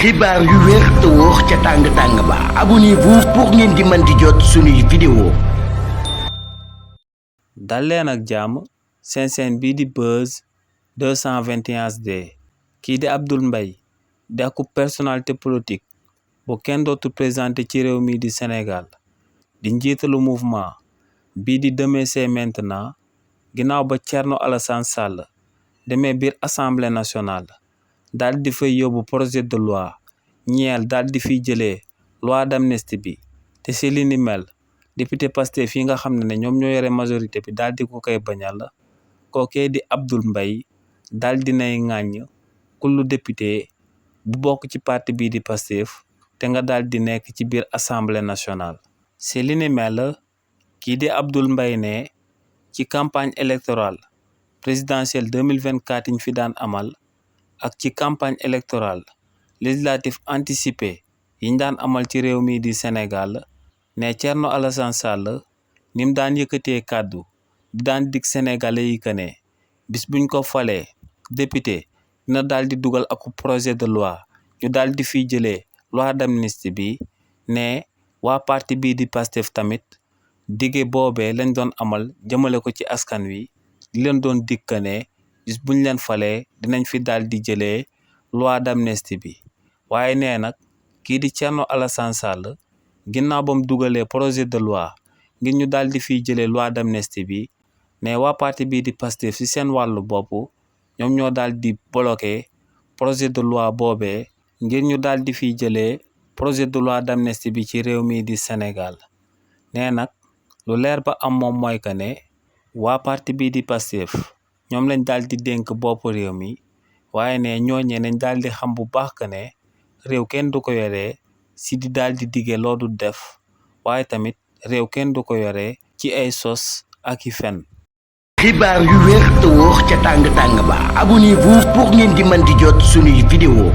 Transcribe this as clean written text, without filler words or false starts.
xibaar yu wér te wóor ca tàng-tàng ba abonnez-vous pour ngeen di mën di jot suñuy vidéo. dal leen ak jàmm seen bii di Buzz 221 HD kii di Abdoul Mbaye di akub personnalité politique bu kenn dootu présenté ci réew mi di Sénégal di njiitalu mouvement bii di Demain c'est maintenant ginnaaw ba Thierno Alassane Sall demee biir assemblée nationale daal di fay yóbbu projet de loi ñeel daal di fiy jëlee loi d'amnistie bi te si li ni mel député Pastef yi nga xam ne ñoom ñoo yore majorité bi daal di ko koy bañal kookee di Abdoul Mbaye daal di nay ŋàññ kullu député bu bokk ci parti bii di Pastef te nga daal di nekk ci biir assemblée nationale. si li ni mel kii di Abdoul Mbaye ne ci campagne électorale présidentielle 2024 yi ñu fi daan amal ak ci campagne électorale législative anticipée yi ñu daan amal ci réew mi di Sénégal ne Thierno Alassane Sall ni mu daan yëkkatee kàddu di daan dig sénégalais yi que ne bis buñ ko falee député dina daal di dugal ak projet de loi ñu daal di fiy jëlee loi d'amnistie bi ne waa parti bii di Pastef tamit dige boobee lañ doon amal jëmale ko ci askan wi di leen doon dig que ne bis buñ leen falee dinañ fi daal di jëlee loi d'amnistie bi waaye nee nag kii di Thierno Alassane Sall ginnaaw ba mu dugalee projet de loi ngir ñu daal di fiy jëlee loi d'amnistie bi ne waa parti bii di Pastef ci seen wàllu bopp ñoom ñoo daal di bloqué projet de loi boobee ngir ñu daal di fiy jëlee projet de loi d'amnistie bi ci réew mi di Sénégal nee nag lu leer ba am moom mooy que ne waa parti bii di Pastef ñoom lañ daal di dénk bopp réew mi waaye ne ñooñee nañ daal di xam bu baax que ne réew kenn du ko yoree si di daal di dige loo du def waaye tamit réew kenn du ko yoree ci ay sos ak i fen. xibaar yu wér te wóor ca tàng-tàng ba abonnez-vous pour ngeen di mën di jot suñuy vidéo.